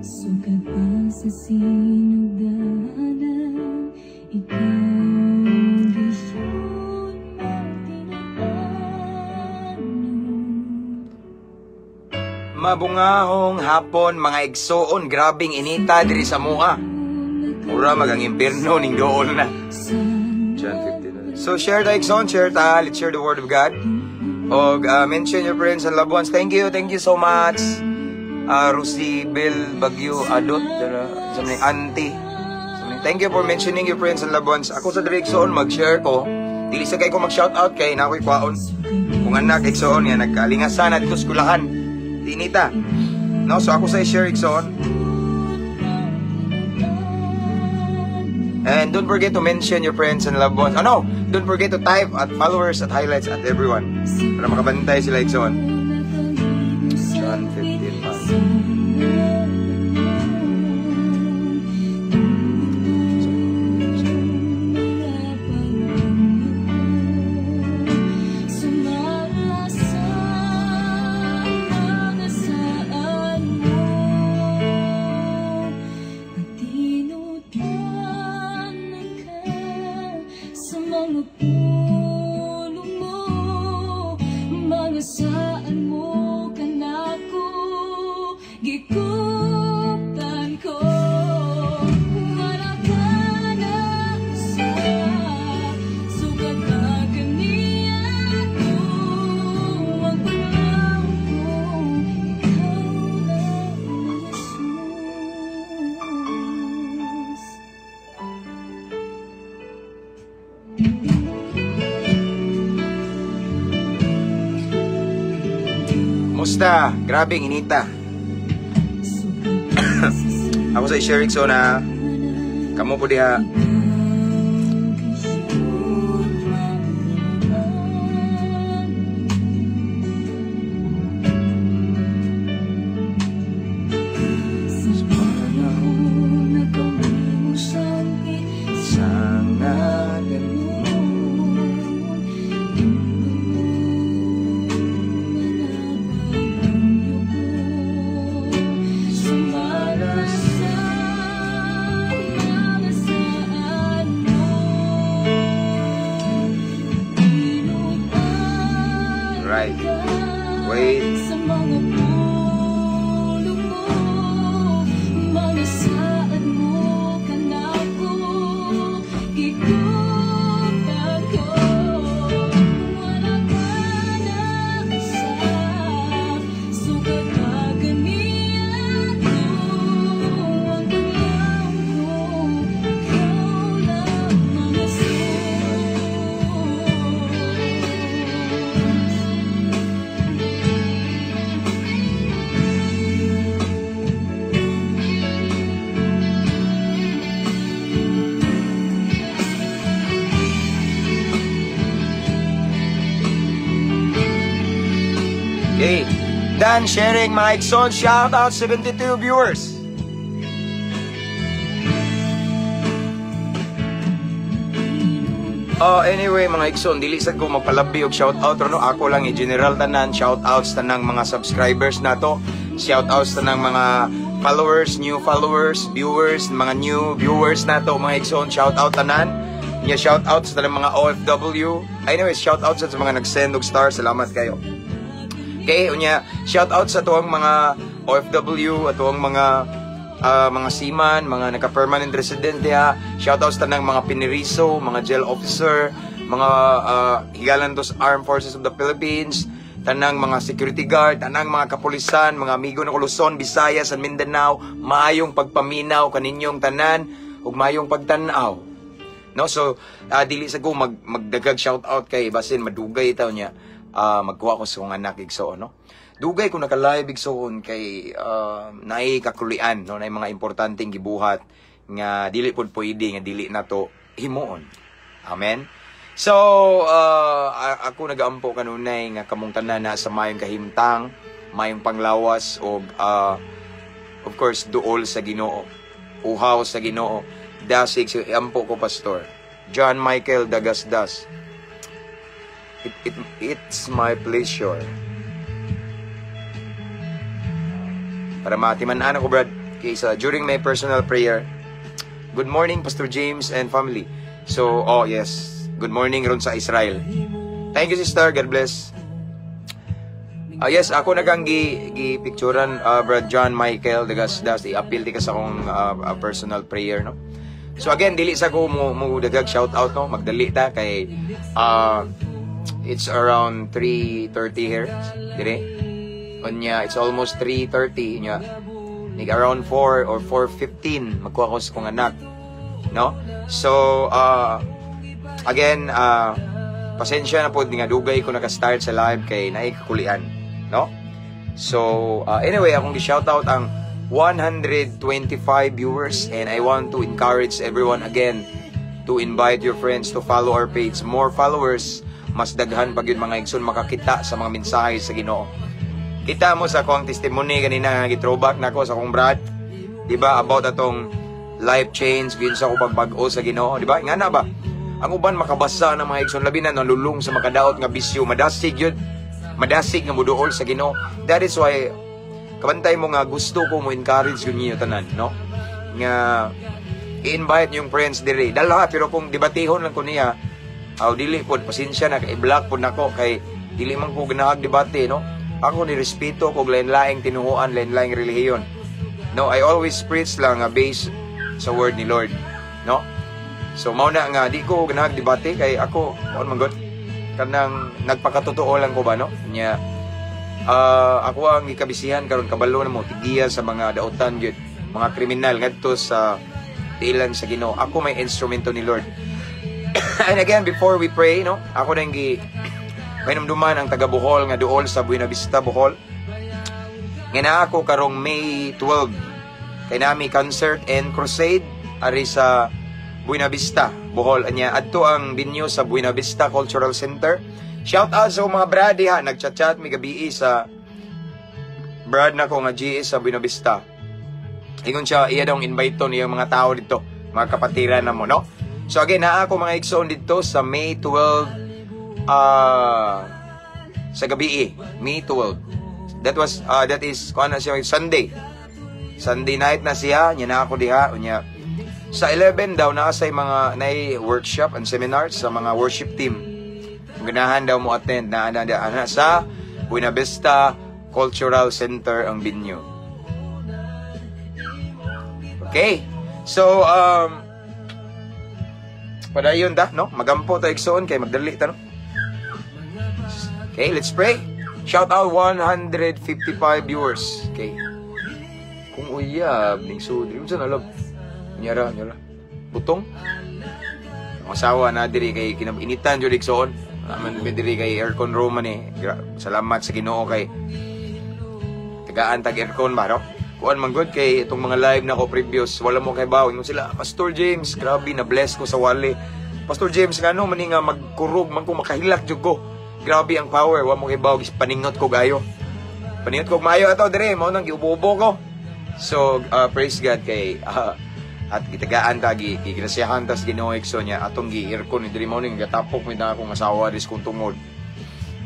Sugad pa sa sinugdanan, ikaw gisyon mong tinatano. Mabungahong hapon, mga igsoon, grabing inita diri sa mua. Mura magang impierno ning dool na. John 15. So share ta, igsoon, share ta, let's share the word of God. Og mention your friends and loved ones. Thank you so much. Rusi Bel Bagyo Adot, dara, sa mga auntie. Sa mga- Thank you for mentioning your friends and loved ones. Ako sa diri, igsoon, mag-share ko. Dili sa kay ko mag-shout out kay na ako'y kwaon. Kung anak, igsoon nga nagkalingasan na dito sa eskwelahan. Dinita. No, so ako sa share, igsoon. And don't forget to mention your friends and loved ones. Oh no, don't forget to type at followers, at highlights, at everyone. Para makabantay sila, igsoon. John 15 pa. Sumala sa mga saan mo at tinutan ka sa mga pulong mo, mga saan mo kanako gikuptan ko. Wala ka na sa sugad pa kaniya ko ang pagtao ko, ikaw lang, Jesus. Musta? Grabing inita. Ako sa i-share, igsoon na kamo po diha. Sa panahon na kami mosampit Sa ngalan mo. Sumala sa mga saan mo tinutan ka Wait. sa mga pulong mo, mga saan mo kanako gikuptan ko. Wala ka na sa sugad pa kaniya ko ang pagtao ko, ikaw lamang, Jesus. Okay. Done sharing, mga igsoon. Shout out 72 viewers. Oh, anyway, mga igsoon, dili sad ko magpalabi og shout out no. Ako lang i-general tanan, shout outs tanang mga subscribers nato, shout outs tanang mga followers, new followers, viewers, mga new viewers nato, mga igsoon, shout out tanan. Nya shout out sa tanang mga OFW. Anyway, shout out sa mga nag-send og star, salamat kayo. Okay, unya, shout out sa tuwang mga OFW, at tuwang mga seaman, mga naka-permanent resident diha. Shout out sa tanang mga piniriso, mga jail officer, mga higalan to sa Armed Forces of the Philippines, tanang mga security guard, tanang mga kapulisan, mga amigo ng Luzon, Visayas, and Mindanao, maayong pagpaminaw kaninyong tanan ug maayong pagtan-aw. No, so dili sa ko magdagag shout out kay basin madugay itaw niya. Magkuha ko sa kong anak, igsoon, no. Dugay ko naka-live, igsoon, kay naay kakulian, no, naay mga importanteng gibuhat nga dili pud pwede nga dili nato himuon. Amen. So, ako nagaampo kanunay nga kamong tanan na sa mayong kahimtang, mayong panglawas og of course duol sa Ginoo. Uhaw sa Ginoo. Dasig si ampo ko, Pastor John Michael Dagasdas. It's my pleasure. Para matiman-an ako, Brad. Okay, so during my personal prayer, good morning, Pastor James and family. So, oh yes, good morning ron sa Israel. Thank you, sister. God bless. Ah, yes, ako nagang gi picturean, Brad John Michael Dagasdas, i-appeal di ka sa akong personal prayer, no. So again, dili sa ko mo dagag shout out, no, magdali ta kay it's around 3:30 here dire. Unya, it's almost 3:30 nya. Nig around 4 or 4:15 magkuha ko sa kong anak, no? So, again, pasensya na po nga dugay ko naka-start sa live kay naay kakulian, no? So, anyway, akong gi-shoutout ang 125 viewers and I want to encourage everyone again to invite your friends to follow our page. More followers, mas daghan pag yun mga igsoon makakita sa mga mensahe sa Ginoo. Kita mo sa akong testimony kanina nga gi-throwback nako sa akong brad, di ba, about atong life change giunsa ko pagbag-o sa Ginoo, di ba? Nga na ba? Ang uban makabasa ng mga igsoon, labi na nalulung sa makadaot nga bisyo, madasig yun. Madasig nga muduol sa Ginoo. That is why kabantay mo nga gusto ko mo encourage yun niyo tanan, no? Nga i-invite yung friends diri. Dala, pero kung debatehon lang ko niya, aw dili pod, pasensya na kay i-block pod nako kay dili man ko ganahag debate, no? Ako ni respeto ko lain-laing tinuhuan, lain-laing relihiyon. No, I always preach lang nga based sa word ni Lord, no? So mao na nga di ko ganahag debate kay ako kuan man gud kanang nagpakatotoo lang ko ba, no? Nya ako ang gikabisihan karon, kabalo na mo tigiya sa mga daotan gyud, mga kriminal ngadto sa tiilan sa Ginoo. Ako may instrumento ni Lord. And again, before we pray, no, ako nang gi pahinumduman ang taga Bohol nga duol sa Buena Vista, Bohol. Nga naa ako karong May 12 kay nami concert and crusade ari sa Buena Vista, Bohol. Anya adto ang venue sa Buena Vista Cultural Center. Shout out sa mga brad diha, nagchat-chat mi gabii sa brad nako nga GS sa Buena Vista. Ingon siya, iya daw invite to niyang mga tao dito, mga kapatiran na mo, no? So again, naa ako mga igsoon dito sa May 12 sa gabi, May 12. That is kuan na siya, Sunday. Sunday night na siya, nya na ako diha, unya sa 11 daw naa say mga nay workshop and seminars sa mga worship team. Kung ganahan daw mo attend na na, na sa Buena Vista Cultural Center ang venue. Okay. So padayon ta, no? Magampo ta, igsoon, kay magdali ta, no? Okay, let's pray. Shout out 155 viewers. Okay. Kung uyab ning sudri, unsa na, love? Nyara, nyara. Butong. Ang asawa na diri kay kinabinitan jud, igsoon. Naman mi diri kay aircon room man eh. Salamat sa Ginoo kay tagaan tag aircon ba, no? Kuan man gud kay itong mga live na ko previous, wala mo kay bawo. Ingon sila, "Pastor James, grabe na bless ko sa wali. Pastor James, ngano man ni nga magkurog man ko, makahilak jud ko. Grabe ang power, wa mo kay bawo, paningot ko gayo. Paningot ko maayo ato dire, mao nang giubo-ubo ko." So, praise God kay at gitagaan ta gi gigrasyahan ta sa Ginoo, igsoon, niya atong gi aircon ni diri, mao ning gatapok mi na akong asawa dis kung tungod.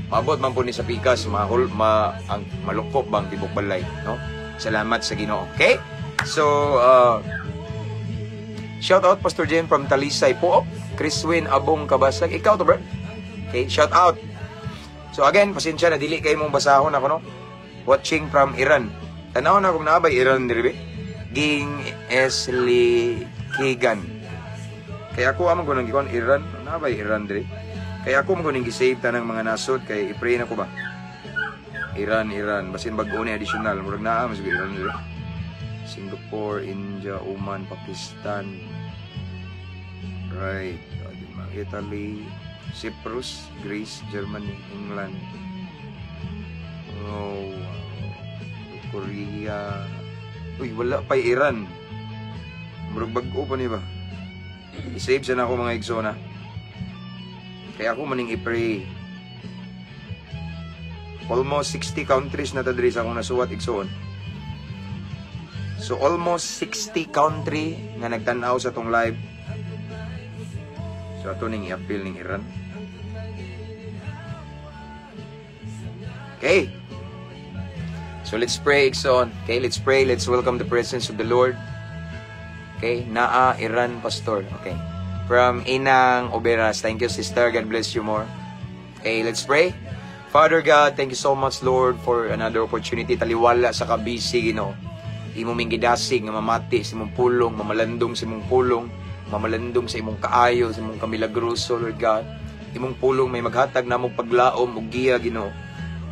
Maabot man po ni sa pikas, mahul ma ang malukop bang tibok balay, no? Salamat sa Ginoo. Okay? So, shout out Pastor James from Talisay po. Chriswin Abong Kabasag. Ikaw to, bro. Okay, shout out. So again, pasensya na dili kay mong basahon ako, no. Watching from Iran. Tanaw na kung naa bay Iran diri be. Ging Esli Kigan. Kaya ako among ko nang gikon Iran, naa bay Iran diri. Kaya ako mo ning gi-save tanang mga nasod kay i-pray na ko ba. Iran, Iran, basin bag-o ni additional, murag naa mas Iran diri. Singapore, India, Oman, Pakistan. Right. Di ba? Italy, Cyprus, Greece, Germany, England. Oh, wow. Korea. Uy, wala pa Iran. Murag bag-o pa ni ba? I-save sa na ako mga igsoon. Kaya ako maning i-pray. Almost 60 countries na ta diri sa akong nasuwat, igsoon. So almost 60 country nga nagtan-aw sa atong live. So ato ning i-appeal ning Iran. Okay. So let's pray, igsoon. Okay, let's pray. Let's welcome the presence of the Lord. Okay, naa Iran, pastor. Okay. From Inang Oberas. Thank you, sister. God bless you more. Okay, let's pray. Father God, thank you so much, Lord, for another opportunity. Taliwala sa kabisi, Ginoo. Imo ming gidasig nga mamati sa imong pulong, mamalandong sa imong pulong, mamalandong sa imong kaayo, sa imong kamilagroso, Lord God. Imong pulong may maghatag namo paglaom ug giya, Ginoo.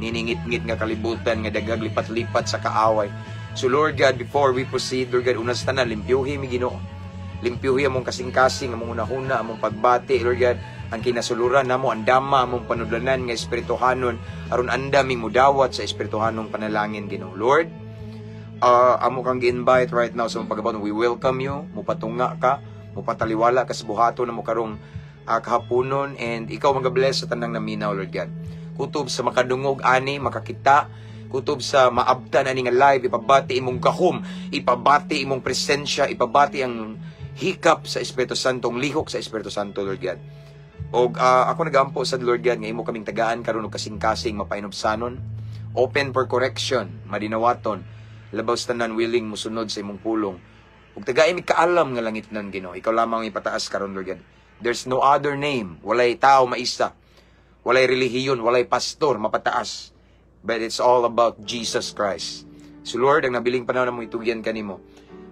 Niningit-ngit nga kalibutan nga daghag lipat-lipat sa kaaway. So Lord God, before we proceed, Lord God, unas tanan limpyuhi mi, Ginoo. Limpyuhi among kasing-kasing, among hunahuna, among pagbati, Lord God, ang kinasuluran namo, ang dama, among panudlanan nga espirituhanon, aron andaming mudawat sa espirituhanong panalangin, Ginoo. Lord, amo kang gi-invite right now sa among pagabot. We welcome you, mupatunga ka, mupataliwala ka sa buhaton namo karong kahaponon, and ikaw magabless sa tanang naminaw, Lord God. Kutob sa makadungog ani, makakita, kutob sa maabtan ani nga live, ipabati imong gahom, ipabati imong presensya, ipabati ang hikap sa Espiritu Santo, ang lihok sa Espiritu Santo, Lord God. Og ako nagampo sa Lord God nga imo kaming tagaan karon og kasing-kasing mapainubsanon, open for correction, madinawaton, labaw sa tanan willing musunod sa imong pulong. Ug tagai mi kaalam nga langitnon, Ginoo. Ikaw lamang ang ipataas karon, Lord God. There's no other name, walay tao maisa, walay relihiyon, walay pastor mapataas. But it's all about Jesus Christ. So Lord, ang nabiling panahon na mo itugyan kanimo.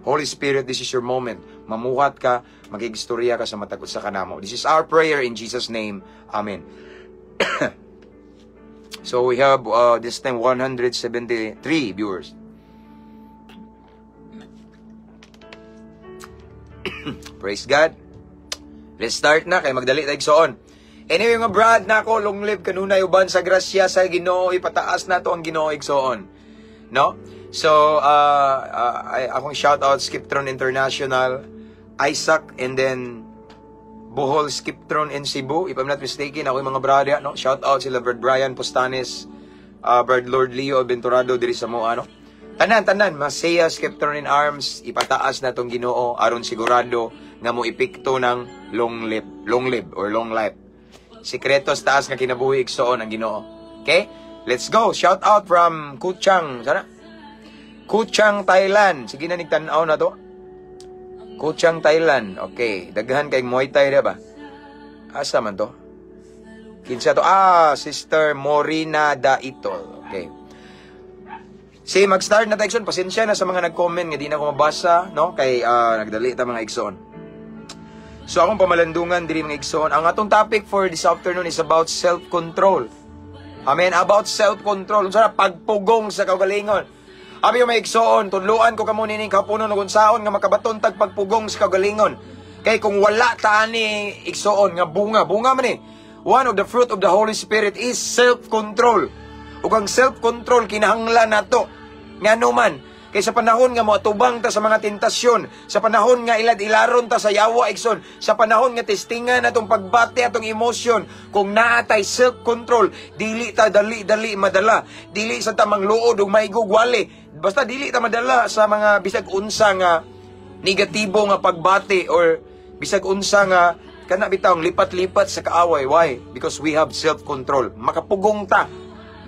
Holy Spirit, this is your moment. Mamuhat ka, makigistorya ka sa matag usa kanamo. This is our prayer in Jesus' name. Amen. So we have this time 173 viewers. Praise God. Let's start na kay magdali tayo soon. Anyway, mga brad nako, long live kanunay uban sa grasya sa Ginoo, ipataas nato ang Ginoo, igsoon. No? So, akong shout out Skiptron International, Isaac, and then Bohol Skiptron in Cebu, if I'm not mistaken, ako yung mga brother, no? Shout out sila Brad Brian Postanes, Brad Lord Leo Venturado diri sa mo, ano? Tanan, tanan, Masaya Skiptron in Arms, ipataas na tong Ginoo aron sigurado nga mo epekto ng long live or long life. Sikreto sa taas nga kinabuhi, igsoon, ang Ginoo. Okay? Let's go. Shout out from Kuchang, sana? Kuchang, Thailand. Sige na nigtan-aw na to. Kuchang, Thailand. Okay. Daghan kay Muay Thai ba? Asa man to? Kinsa to? Ah, Sister Morina Daitol. Okay. Si mag-start na tayo, igsoon. Pasensya na sa mga nag-comment nga di na ko mabasa, no? Kay nagdali ta, mga igsoon. So akong pamalandungan diri, mga igsoon. Ang atong topic for this afternoon is about self-control. Amen. About self-control. Unsa na pagpugong sa kaugalingon? Abi mga igsoon, tudluan ko kamo nining kapunon ug unsaon nga makabaton tag pagpugong sa kaugalingon. Kay kung wala ta ani, igsoon, nga bunga, bunga man ni. One of the fruit of the Holy Spirit is self-control. Ug ang self-control kinahanglan nato. Ngano man? Kay sa panahon nga moatubang ta sa mga tentasyon, sa panahon nga ilad-ilaron ta sa yawa, igsoon, sa panahon nga testingan atong pagbati, atong emosyon, kung naa tay self-control, dili ta dali-dali madala, dili sa tamang luod ug maigog wali, basta dili ta madala sa mga bisag unsa nga negatibo nga pagbati or bisag unsa nga kana bitawng lipat-lipat sa kaaway. Why? Because we have self-control. Makapugong ta.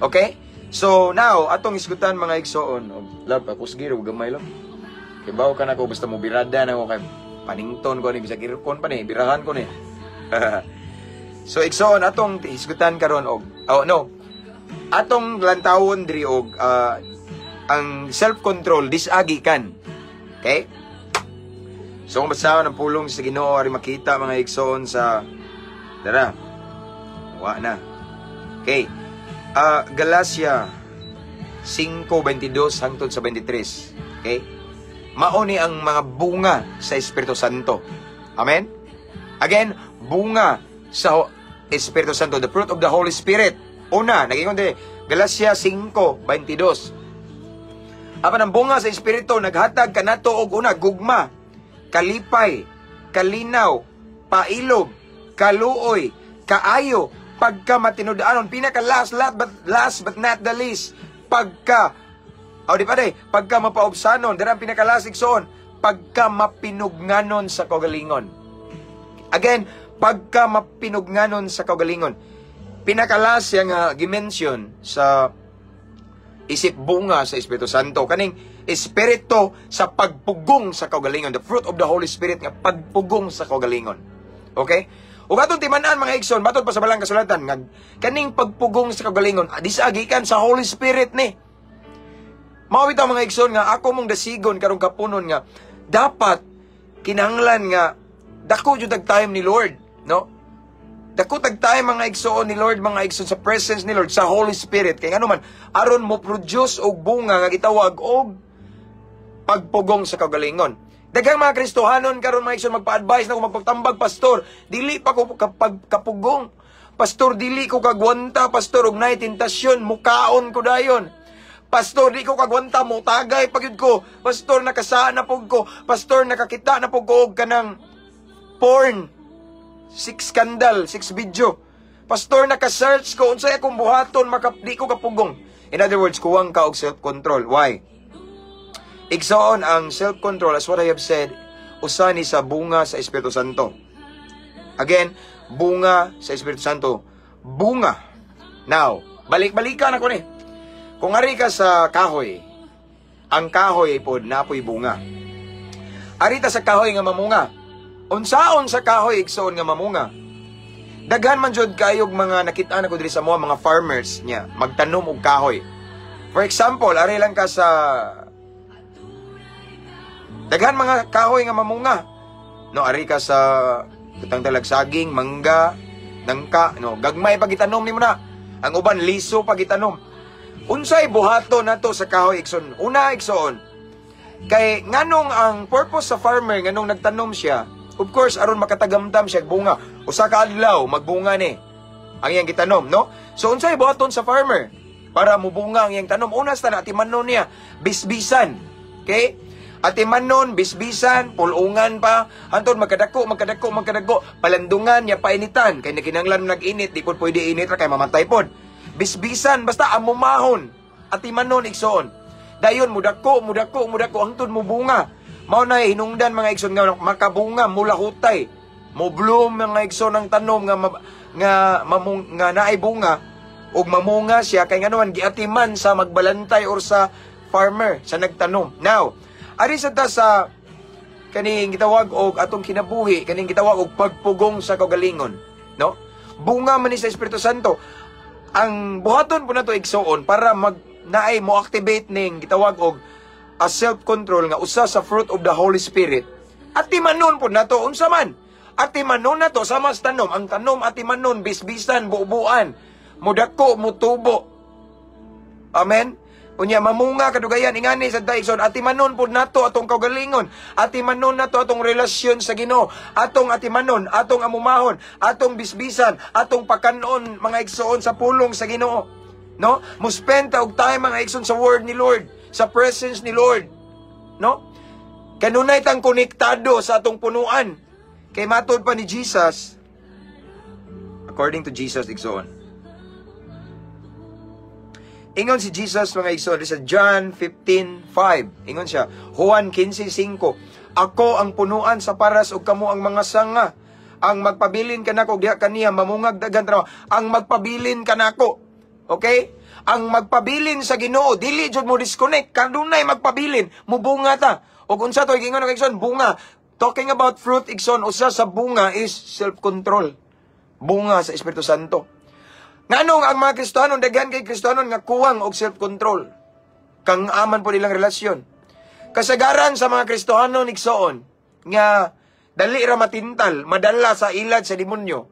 Okay? So now, atong isgutan, mga igsoon. Oh, love, ako siguro, gamay lang. Kay bawo ka na ko, basta mo birada na ko, kay panington ko ni, bisag irkon pa ni, birahan ko ni. So igsoon, atong isgutan karon og, oh no, atong lantawon diri og ang self-control disagi kan. Okay? So kung basahon ang pulong sa Ginoo ari makita, mga igsoon, sa dara. Wa na. Okay. Galatia 5:22 hangtod sa 23. Okay? Mao ni ang mga bunga sa Espiritu Santo. Amen? Again, bunga sa Espiritu Santo, the fruit of the Holy Spirit. Una, naging diri, Galatia 5:22. Apan ang bunga sa Espiritu naghatag kanato og una, gugma, kalipay, kalinaw, pailob, kaluoy, Kaayo, pagka matinud-anon, pinaka last but not the least, pagka, oh, di pa day, pagka mapaubsanon, dira ang pinaka last, igsoon, pagka mapinugnanon sa kaugalingon. Again, pagka mapinugnanon sa kaugalingon. Pinaka last siya nga gi-mention sa isip bunga sa Espiritu Santo. Kaning espiritu sa pagpugong sa kaugalingon. The fruit of the Holy Spirit nga pagpugong sa kaugalingon. Okay? Ug atong timan-an, mga igsoon, matod pa sa Balang Kasulatan nga kaning pagpugong sa kaugalingon, di gikan sa Holy Spirit ni. Mao bitaw, mga igsoon, nga ako mong dasigon karong kapunon nga dapat kinahanglan nga dako jud tag time ni Lord, no? Dako tag time, mga igsoon, ni Lord, mga igsoon, sa presence ni Lord, sa Holy Spirit, kay ngano man aron mo produce og bunga nga gitawag og pagpugong sa kaugalingon. Daghang mga Kristohanon karon, mga igsoon, magpa-advise na ko, magpagtambag, "Pastor, dili pa ko kapag kapugong. Pastor, dili ko kagwanta, pastor, og naay tentasyon, mukaon ko dayon. Pastor, di ko kagwanta, mo tagay pa gyud ko. Pastor, nakasaan na pug ko. Pastor, nakakita na pug ko og kanang porn. Six scandal, six video. Pastor, naka-search ko, unsay akong buhaton, maka, di ko kapugong." In other words, kuwang ka og self-control. Why? Igsoon, ang self-control, as what I have said, usa ni sa bunga sa Espiritu Santo. Again, bunga sa Espiritu Santo. Bunga. Now, balik-balikan ako ni. Kung ari ka sa kahoy, ang kahoy pod napoy bunga. Ari ta sa kahoy nga mamunga. Unsaon sa kahoy, igsoon, nga mamunga? Daghan man jud kayog mga nakita na ko diri sa mga farmers niya magtanom og kahoy. For example, ari lang ka sa daghan mga kahoy nga mamunga. No, ari ka sa kutang talag saging, mangga, nangka, no, gagmay pag itanom nimo na. Ang uban liso pag itanom. Unsay buhaton nato sa kahoy, igsoon? Una, igsoon, kay nganong ang purpose sa farmer nganong nagtanom siya, of course aron makatagamtam siya og bunga. Usa ka adlaw magbunga ni ang iyang gitanom, no? So unsay buhaton sa farmer para mubunga ang iyang tanom? Una sa tanan, atimanon niya, bisbisan. Okay? Atimanon, bisbisan, pulungan pa, hantod magkadako, magkadako, magkadako, palandungan niya, painitan, kay nakinanglan nag-init, di pod pwede init ra kay mamatay pod. Bisbisan, basta amumahon, atimanon, igsoon. Dayon mudako, mudako, mudako, hangtod mubunga. Mao na hinungdan, mga igsoon, nga makabunga, mulahutay. Mo bloom, mga igsoon, ang tanom nga ma, nga mamung, nga naay bunga ug mamunga siya kay ngano man giatiman sa magbalantay or sa farmer, sa nagtanom. Now, ari sa ta sa kaning gitawag og atong kinabuhi, kaning gitawag og pagpugong sa kaugalingon, no? Bunga man ni sa Espiritu Santo. Ang buhaton po nato, igsoon, para mag naay mo activate ning gitawag og a self-control nga usa sa fruit of the Holy Spirit. Atimanon po nato. Unsa man? Atimanon nato sama sa tanom. Ang tanom atimanon, bisbisan, bubuan, mudako, mutubo. Amen. Unya mamunga kadugayan ingani sa igsoon, atimanon pud nato atong kaugalingon, atimanon nato atong relasyon sa Ginoo, atong atimanon, atong amumahon, atong bisbisan, atong pakanon, mga igsoon, sa pulong sa Ginoo. No? Mo spend ta og time, mga igsoon, sa word ni Lord, sa presence ni Lord. No? Kanunay tang konektado sa atong punuan. Kay matod pa ni Jesus, according to Jesus, igsoon, ingon si Jesus, mga igsoon, sa John 15:5. Ingon siya, Juan 15:5, "Ako ang punuan sa paras ug kamo ang mga sanga. Ang magpabilin kanako diha kaniya mamungag daghan tanom." Ang magpabilin kanako. Okay? Ang magpabilin sa Ginoo, dili jud mo disconnect, kanunay magpabilin, mubunga ta. Ug unsa to ingon ng igsoon, bunga. Talking about fruit, igsoon, usa sa bunga is self-control. Bunga sa Espiritu Santo. Nganong ang mga Kristiyano, daghan kay Kristiyano nga kuwang og self-control? Kang aman po nilang relasyon. Kasagaran sa mga Kristiyano, igsoon, nga dali ra matintal, madala sa ilad sa demonyo.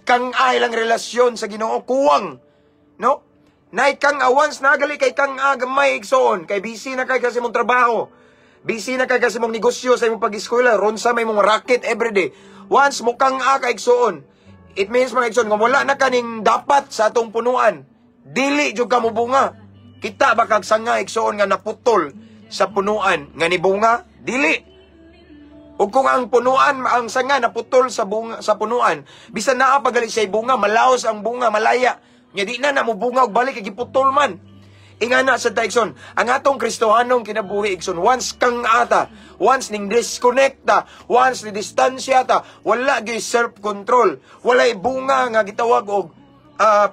Kang ilang relasyon sa Ginoo kuwang. No? Nay kang once nagali kay kang gamay, igsoon, kay busy na kay kasi mong trabaho. Busy na kay kasi mong negosyo sa imong pag-eskwela, ron sa may mong racket everyday. Once mo kang a ka, igsoon, it means, mga igsoon, nga wala na kaning dapat sa atong punuan. Dili jud ka mobunga. Kita ba kag sanga, igsoon, nga naputol sa punuan nga nibunga? Dili. Ug kung ang punuan, ang sanga naputol sa bunga, sa punuan, bisan naa pa gali siya bunga, malaos ang bunga, malaya. Nya di na na mo bunga og balik kay giputol man. Ingana sa ta, igsoon, ang atong Kristohanong kinabuhi, igsoon, once kang ata, once ning disconnect ta, once ni distansya ta, wala gyud self-control, walay bunga nga gitawag og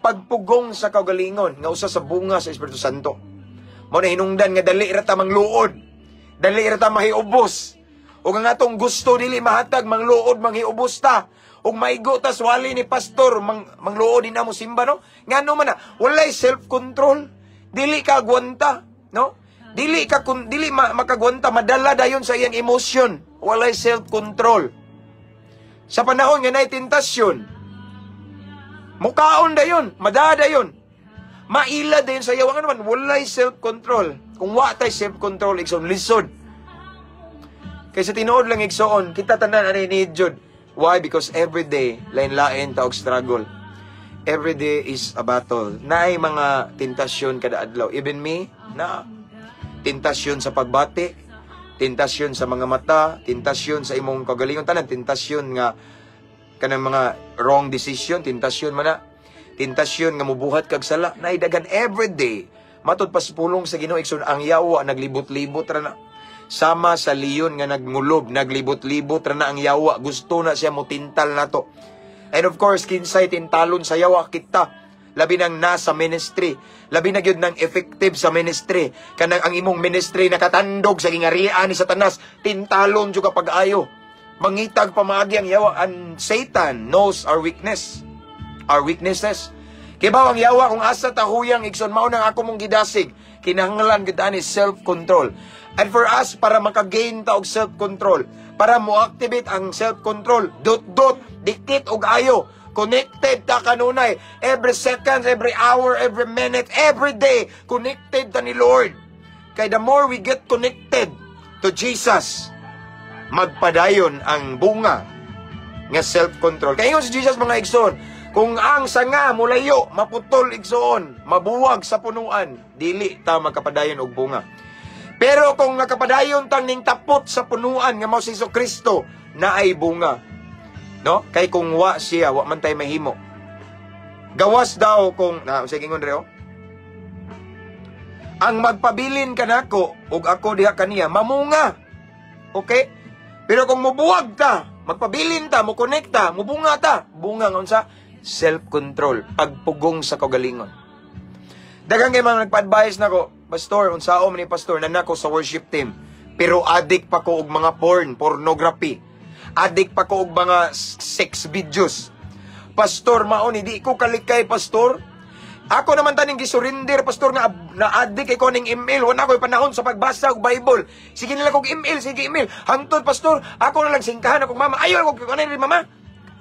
pagpugong sa kaugalingon, nga usa sa bunga sa Espiritu Santo. Mao na hinungdan nga dali ra ta mangluod. Dali ra ta mahiubos. Ug ang atong gusto dili mahatag, mangluod, manghiubos ta. Ug maigo ta swali ni pastor, mangluod din na mo simba, no? Ngano man na walay self-control. Dili ka agwanta, no? Dili ka kun dili makagwanta, madala dayon sa iyang emosyon. Walay self-control. Sa panahon nga naay tentasyon, mukaon dayon, madada dayon. Maila dayon sa yawa, naman walay self-control. Kung wa tay self-control, igsoon, lisod. Kay sa tinuod lang, igsoon, kita tanan ani need jud. Why? Because every day lain-lain ta og struggle. Every day is a battle. Naay mga tentasyon kada adlaw. Even me, na tentasyon sa pagbati, tentasyon sa mga mata, tentasyon sa imong kagalingon, tanan tentasyon nga kanang mga wrong decision, tentasyon man na. Tentasyon nga mubuhat kag sala, naay daghan every day. Matud pa sa pulong sa Ginoo, igsoon, ang yawa naglibot-libot ra na. Sama sa leon nga nagngulob, naglibot-libot ra na ang yawa. Gusto na siya mutintal nato. And of course, kinsay tintalon sa yawa? Kita. Labi nang nasa ministry. Labi na gyud nang effective sa ministry. Kanang ang imong ministry nakatandog sa gingarian ni Satanas, tintalon jud ka pag-ayo. Mangitag pamaagi ang yawa, and Satan knows our weakness. Our weaknesses. Kibaw ang yawa kung asa ta huyang, igsoon. Mao nang ako mong gidasig. Kinahanglan gid ani self-control. And for us, para makagain ta og self-control, para mo-activate ang self-control, dot dot, dikit og ayo, connected ta kanunay. Every second, every hour, every minute, every day, connected ta ni Lord. Kay the more we get connected to Jesus, magpadayon ang bunga nga self-control. Kaya ingon si Jesus, mga igsoon, kung ang sanga mulayo, maputol, igsoon, mabuwag sa punuan, dili ta magkapadayon og bunga. Pero kung nakapadayon tang ning tapot sa punuan nga mao si Hesus Kristo, naay bunga. No? Kay kung wa siya, wa man tay mahimo. Gawas daw kung na sige ingon re oh. Ang magpabilin kanako ug ako diha kaniya mamunga. Okay? Pero kung mubuwag ta, magpabilin ta, mo-connect ta, mubunga ta, bunga nga unsa? Self-control, pagpugong sa kaugalingon. Daghang kay mga nagpa-advise nako, "Pastor, unsaon man ni, Pastor, nana ko sa worship team. Pero addict pa ko og mga porn, pornography. Addict pa ko og mga sex videos. Pastor, mao ni di ko kalikay, Pastor. Ako naman taning gisurrender, Pastor, nga na addict kay ko ning email. Wala ko panahon sa pagbasa og Bible. Sige nila kog email, sige email. Hangtod, Pastor, ako na lang singkahan akong mama. Ayaw ko kanay mama.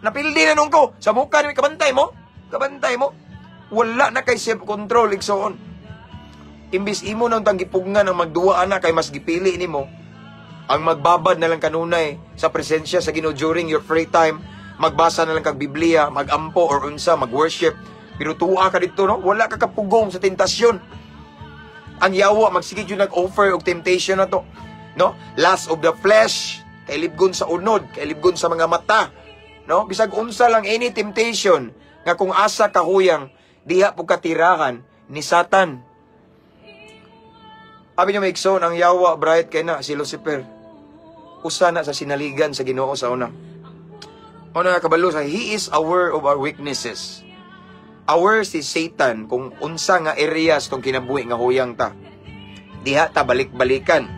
Napildi na nung ko. Sa muka ni kabantay mo. Kabantay mo." Wala na kay self-control, igsoon. Imbis imo nang tang gipugngan ang magduwa ana kay mas gipili nimo ang magbabad na lang kanunay sa presensya sa Ginoo during your free time, magbasa na lang kag Biblia, magampo or unsa, mag-worship. Pero tuwa ka dito, no? Wala ka kapugong sa tentasyon. Ang yawa magsige jud nag-offer og temptation na to. No? Lust of the flesh, kailibgon sa unod, kailibgon sa mga mata. No? Bisag unsa lang, any temptation nga kung asa kahuyang diha po katirahan ni Satan. Abi niyo, igsoon, ang yawa bright kay na si Lucifer. Usa na sa sinaligan sa Ginoo sa una. Una nga kabalo sa he is aware of our weaknesses. Aware si Satan kung unsa nga areas tong kinabuhi nga huyang ta. Diha ta balik-balikan.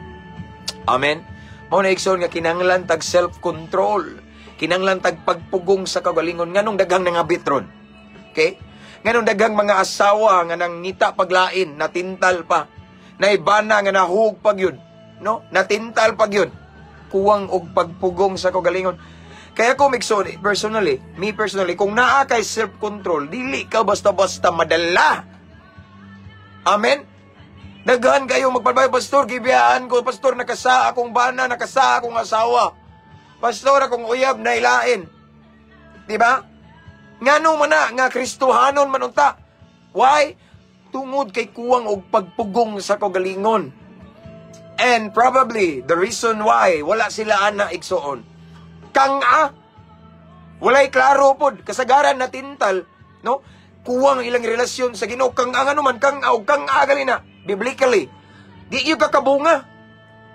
Amen. Mao na, igsoon, nga kinahanglan tag self-control. Kinahanglan tag pagpugong sa kaugalingon. Nganong daghang nangabit ron? Okay? Nganong daghang mga asawa nga nangita paglain, natintal pa? Naibana nga nahug pag yun. No? Natintal pag yun. Kuwang og pagpugong sa kaugalingon. Kaya ko igsoon, personally, me personally, kung naa kay self-control, dili ka basta-basta madala. Amen? Daghan kayo magpalbay, "Pastor, gibiyaan ko, Pastor, nakasa akong bana, nakasa akong asawa. Pastor, akong uyab, nailain." Di ba? Ngano man na, nga Kristohanon man unta? Why? Tungod kay kuwang og pagpugong sa kaugalingon. And probably, the reason why wala sila ana, igsuon, kang-a. Walay klaro pod, kasagaran na tintal, no? Kuwang ilang relasyon sa Ginoo, kang-a nga naman, kang-a og kang-a gali na, biblically. Di gyud ka kabunga.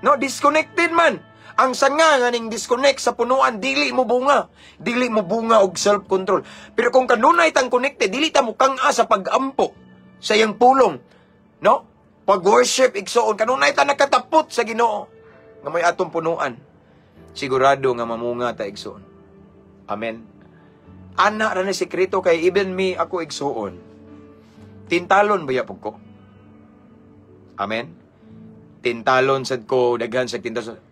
No, disconnected man. Ang sanga nga ning disconnect sa punuan, dili mo bunga. Dili mo bunga og self-control. Pero kung kanunay tang connected, dili ta mo kang-a sa pag-ampo sa iyang pulong. No? Pag-worship, igsuon, kanunay ta nakatapot sa Ginoo nga may atong punuan. Sigurado nga mamunga ta, igsuon. Amen. Ana ra ni sekreto kay even me, ako, igsuon. Tintalon ba pug ko? Amen. Tintalon sad ko, daghan sa tintalon.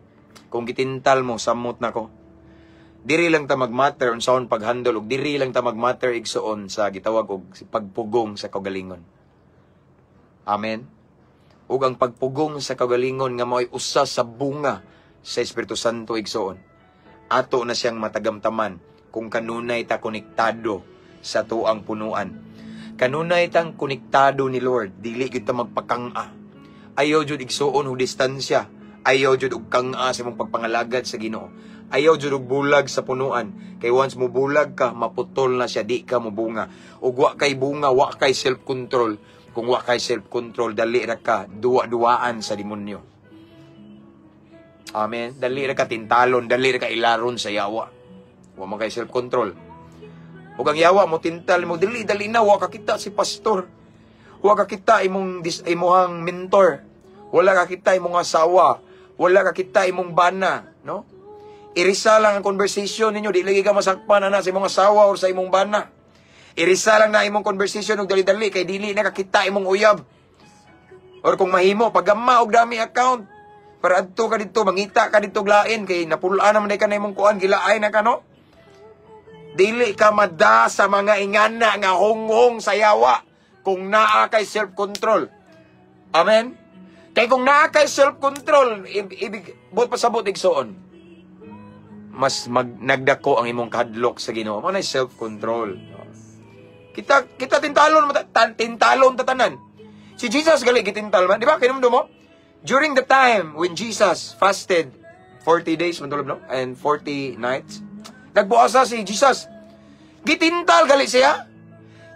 Kung gitintal mo, samot na ko. Diri lang ta magmatter unsaon paghandle ug diri lang ta magmatter, igsuon, sa gitawag og pagpugong sa kaugalingon. Amen. Ug ang pagpugong sa kaugalingon nga mao'y usa sa bunga sa Espiritu Santo, igsuon. Ato na siyang matagamtaman kung kanunay ta konektado sa tuang punuan. Kanunay tang konektado ni Lord, dili gyud ta magpakang-a. Ayaw jud, igsuon, og distansya. Ayaw jud og kang-a sa imong pagpangalagad sa Ginoo. Ayaw jud og bulag sa punuan. Kay once mo bulag ka, maputol na siya, di ka mobunga. Ug wa kay bunga, wa kay self-control. Kung wa kay self-control, dali ra ka duwa-duwaan sa demonyo. Amen. Dali ra ka tintalon, dali ra ka ilaron sa yawa. Wa man kay self-control. Ug ang yawa mo tintal mo, dali dali na, wa ka kita si pastor. Wa ka kita imong imuhang mentor. Wala ka kita imong asawa. Wala ka kita imong bana, no? Irisa lang ang conversation ninyo, di lagi ka masakpan ana sa imong asawa or sa imong bana. Irisa lang na imong conversation og dali-dali kay dili na kakita imong uyab. Or kung mahimo, pagama og dami account. Para adto ka dito, mangita ka dito lain kay napul-an naman ka na imong kuan, gilaay na ka, no? Dili ka mada sa mga ingana nga honghong sa yawa kung naa kay self-control. Amen? Kay kung naa kay self-control, ibig buot pasabot, igsuon, mas nagdako ang imong kahadlok sa Ginoo. Mao na self-control. Kita kita tintalon tintalon tatanan. Si Jesus gali gitintal man, di ba? Kinumdum mo? During the time when Jesus fasted 40 days man tulob, no? And 40 nights. Nagbuasa si Jesus. Gitintal gali siya.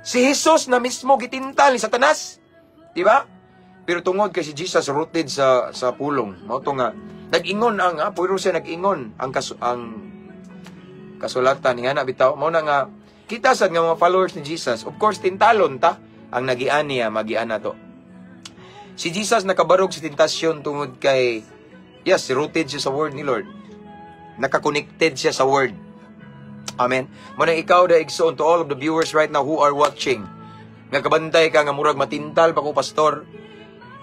Si Jesus na mismo gitintal ni Satanas. Di ba? Pero tungod kay si Jesus rooted sa pulong, mao to nga nag-ingon ang pero siya nag-ingon ang kasulatan nga na bitaw. Mao na nga kita sad nga mga followers ni Jesus, of course tintalon ta. Ang nagian niya magian na to. Si Jesus nakabarog sa tentasyon tungod kay, yes, rooted siya sa word ni Lord. Nakakonected siya sa word. Amen. Mao na ikaw da, igsoon, to all of the viewers right now who are watching, nga kabantay ka nga murag matintal pa ko, pastor.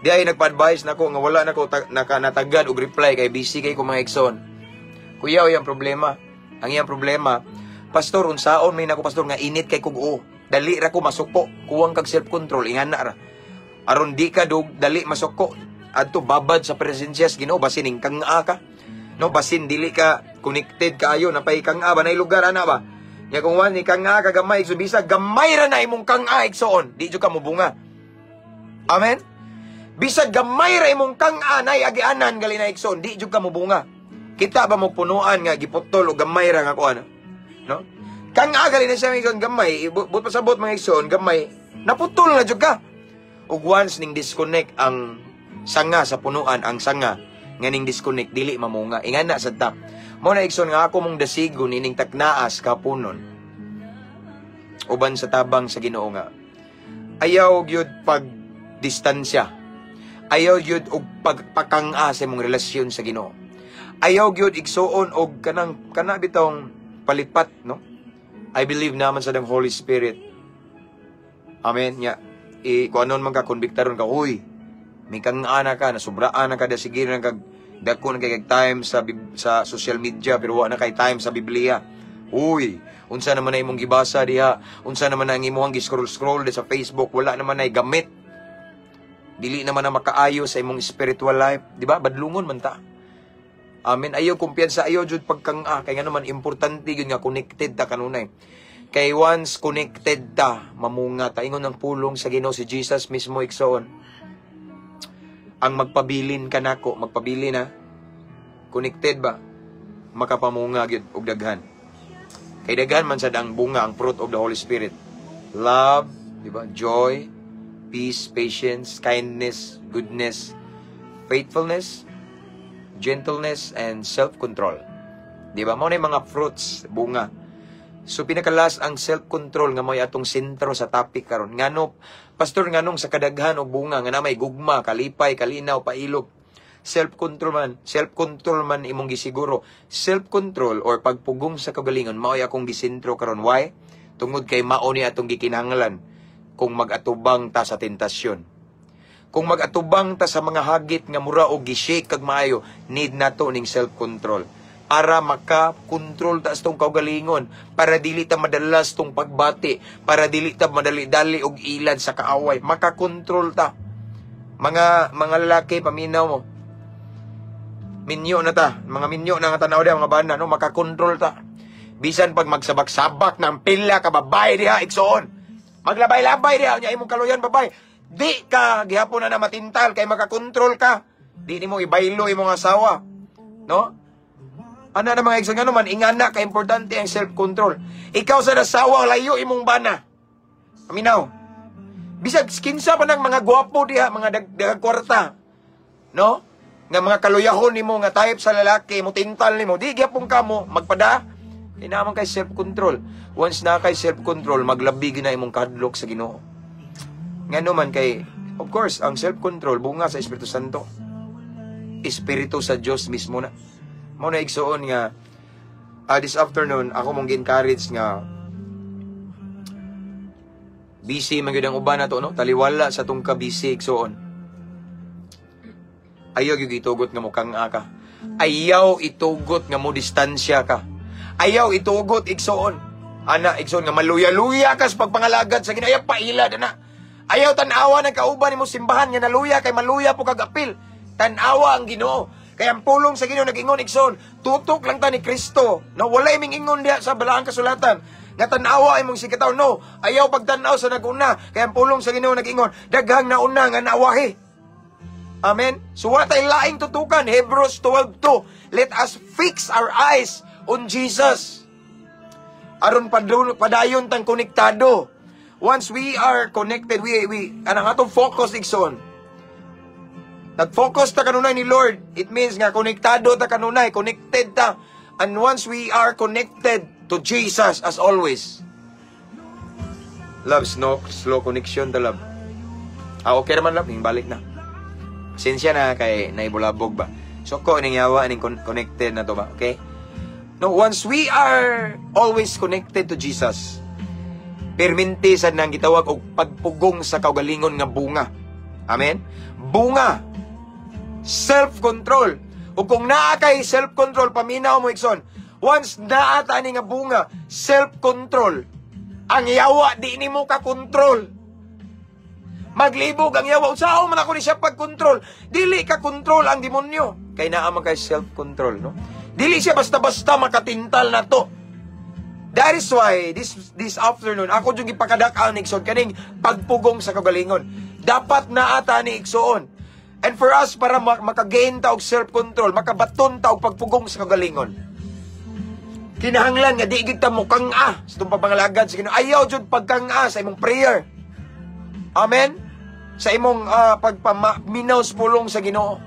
Di ay nagpa-advise nako nga wala nako naka natagad og reply kay busy kay ko, mga igsoon. Kuya, ang problema. Ang iyang problema, "Pastor, unsaon may nako, pastor, nga init kay kog o. Dali ra ko masuko, kuwang kag self-control," ingana ra. Aron di ka dog dali masuko, adto babad sa presensya sa Ginoo, basin ning kang ka. No, basin dili ka connected kaayo, napay kang ba nay lugar ana ba. Nya kung wan ni kang ka gamay, so bisa gamay ra na imong kang igsoon, di jud ka mobunga. Amen. Bisag gamay ra imong kang nay agianan gali na, igsoon, di jud ka mobunga. Kita ba mo punuan nga giputol o gamay ra nga kuan? No? Kang gali na siya mga gamay, but pasabot, mga igsoon, gamay, naputol na jud ka. Ug once ning disconnect ang sanga sa punuan, ang sanga nga ning disconnect, dili mamunga. Ingana sa ta. Mo na, igsoon, nga ako mong dasigon ining taknaas kapunon. Uban sa tabang sa Ginoo nga ayaw gyud pag distansya. Ayaw gyud og pagpakang-a sa imong relasyon sa Ginoo. Ayaw gyud, igsuon, og kanang kana bitong palipat, no? I believe naman sa dang Holy Spirit. Amen. Nya, i kung anon man ka konbiktaron ka, "Huy, may kang ana ka, nasubraan na ka, da sige na kag dako na kay kag time sa social media pero wa na kay time sa Biblia. Uy, unsa naman na imong gibasa diha? Unsa naman na ang imong gi-scroll scroll sa Facebook? Wala naman ay gamit. Dili naman na makaayo sa imong spiritual life," di ba? Badlungon man ta. Amen. Ayaw kumpiyansa, ayaw jud pagkang-a kay nga naman importante yun nga connected ta kanunay. Kay once connected ta, mamunga ta. Ingon ng pulong sa Ginoo, si Jesus mismo, igsoon. Ang magpabilin kanako, magpabilin na connected ba, makapamunga gyud og daghan. Kay daghan man sad ang bunga, ang fruit of the Holy Spirit. Love, di ba? Joy, peace, patience, kindness, goodness, faithfulness, gentleness, and self-control. Di ba? Mao na yung mga fruits, bunga. So pinaka-last ang self-control nga mo'y atong sentro sa topic karon. Ngano, Pastor, nganong sa kadaghan og bunga nga na may gugma, kalipay, kalinaw, pailog? Self-control man, self-control man imong gisiguro. Self-control or pagpugong sa kagalingon mao'y akong gisentro karon. Why? Tungod kay mao ni atong gikinahanglan kung mag-atubang ta sa tentasyon. Kung mag-atubang ta sa mga hagit nga mura og gi-shake kag maayo, need nato ning self-control para maka-control ta sa tong kaugalingon, para dili ta madalas tong pagbati, para dili ta madali-dali og ilad sa kaaway, maka-control ta. Mga lalaki, paminaw mo. Minyo na ta, mga minyo na nga tanaw diha, mga bana, no, maka-control ta. Bisan pag magsabak-sabak ng pila ka babae diha, igsoon. Maglabay-labay diha, nya imong kaluyan babae. Di ka gihapon na na matintal kay makakontrol ka. Di nimo ibaylo imong asawa. No? Ana na, mga igsoon, ngano man ingana ka importante ang self-control. Ikaw sa asawa, layo imong bana. Paminaw. Bisag kinsa pa ng mga gwapo diha, mga dag kwarta. No? Nga mga kaluyahon nimo nga type sa lalaki, mo tintal nimo, di gyapon ka mo magpada. Kay naa man kay self-control. Once na kay self-control, maglabi gyud na imong kahadlok sa Ginoo. Ngano man kay, of course, ang self-control bunga sa Espiritu Santo. Espiritu sa Dios mismo na. Mao na, igsuon, nga this afternoon ako mong gi-encourage nga busy man gyud ang uban nato, no? Taliwala sa tong ka busy, igsuon. Ayaw gyud itugot nga mukang ka. Ayaw itugot nga mo distansya ka. Ayaw itugot, igsuon. Ana, igsuon, nga maluya-luya ka sa pagpangalagad sa Ginoo. Ayaw pailad ana. Ayaw tan-awa ng kauban nimo simbahan nga naluya kay maluya po kag apil. Tan-awa ang Ginoo. Kaya ang pulong sa Ginoo nag-ingon, igsoon, tutok lang ta ni Kristo. No, walay ming ingon diha sa balaang kasulatan nga tan-awa imong sikataw. No, ayaw pagtan-aw sa naguna. Kaya ang pulong sa Ginoo nag-ingon, daghang nauna nga naawahi. Amen. So wala tay laing tutukan. Hebrews 12:2. Let us fix our eyes on Jesus. Aron padayon tang konektado. Once we are connected, we anang atong focus, igsoon. Nag-focus ta kanunay ni Lord. It means nga konektado ta kanunay, connected ta. And once we are connected to Jesus as always. Love, slow, slow connection ta, love. Ah, okay naman, love, ning balik na. Pasensya na kay naibulabog ba. So ko ning yawa ning connected na to ba, okay? No, once we are always connected to Jesus, perminti sa nang gitawag og pagpugong sa kaugalingon nga bunga. Amen? Bunga. Self-control. Ug kung naa kay self-control, paminaw mo, igsoon. Once naa ta ani nga bunga, self-control. Ang yawa di nimo ka control. Maglibog ang yawa. Unsaon man ako ni siya pag-control? Dili ka control ang demonyo. Kay naa man kay self-control, no? Dili siya basta-basta makatintal na to. That is why this this afternoon ako jud gipakadak-an, igsoon, kaning pagpugong sa kagalingon. Dapat naa ta ni, igsoon. And for us, para makagain ta og self-control, makabaton ta og pagpugong sa kagalingon. Kinahanglan nga di gid ta mukang-a sa itong pagpangalagad sa Ginoo. Ayaw jud pagkang-a sa imong prayer. Amen. Sa imong pagpaminaw sa pulong sa Ginoo.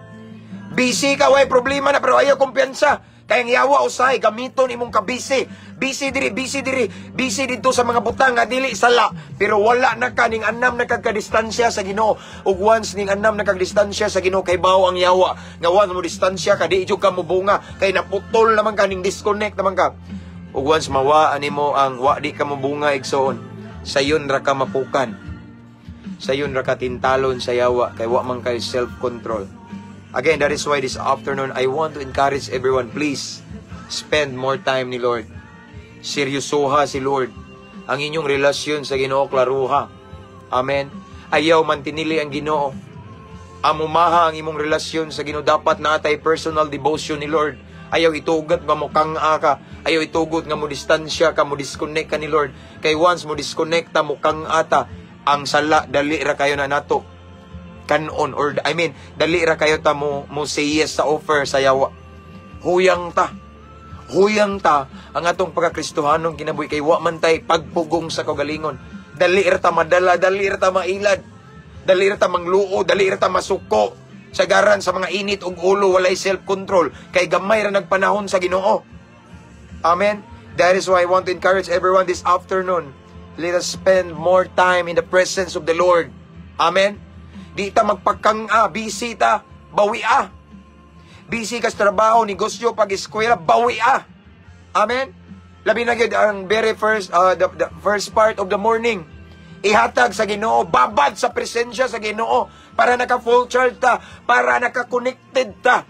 Busy ka, way problema na, pero ayaw kumpiyansa. Kay ang yawa usay gamiton imong kabisi. Busy diri, busy diri, busy didto sa mga butang nga dili sala, pero wala na ka ning anam na kagkadistansya sa Ginoo. Ug once ning anam na kagdistansya sa Ginoo, kay bawo ang yawa nga once mo distansya ka, di jud ka mobunga kay naputol naman ka, ning disconnect naman ka. Ug once mawa animo ang wa di ka mobunga, igsoon, sayon ra ka mapukan. Sayon ra ka tintalon sa yawa kay wa man kay self-control. Again, that is why this afternoon, I want to encourage everyone, please, spend more time ni Lord. Seryosoha si Lord. Ang inyong relasyon sa Ginoo, klaruha. Amen. Ayaw mantinili ang Ginoo. Amumaha ang imong relasyon sa Ginoo. Dapat natay personal devotion ni Lord. Ayaw itugot nga mo kang-a ka. Ayaw itugot nga mo distansya ka, mo disconnect ka ni Lord. Kay once mo disconnect ta, mo kang-a ta, ang sala dali ra kayo na nato. kanon or, I mean, dali ra kayo ta mo say yes sa offer sa yawa. Huyang ta. Huyang ta ang atong pagkakristohanong kinabuhi kay wa man tay pagpugong sa kaugalingon. Dali ra ta madala, dali ra ta mailad. Dali ra ta mangluo, dali ra ta masuko. Sagaran sa mga init og ulo, walay self-control kay gamay ra nagpanahon sa Ginoo. Amen. That is why I want to encourage everyone this afternoon. Let us spend more time in the presence of the Lord. Amen. Di ta magpagkang-a, busy ta, bawi ah. Busy ka sa trabaho, negosyo, pag-eskwela, bawi ah. Amen. Labi na gyud ang very first the first part of the morning. Ihatag sa Ginoo, babad sa presensya sa Ginoo para naka full charge ta, para naka-connected ta.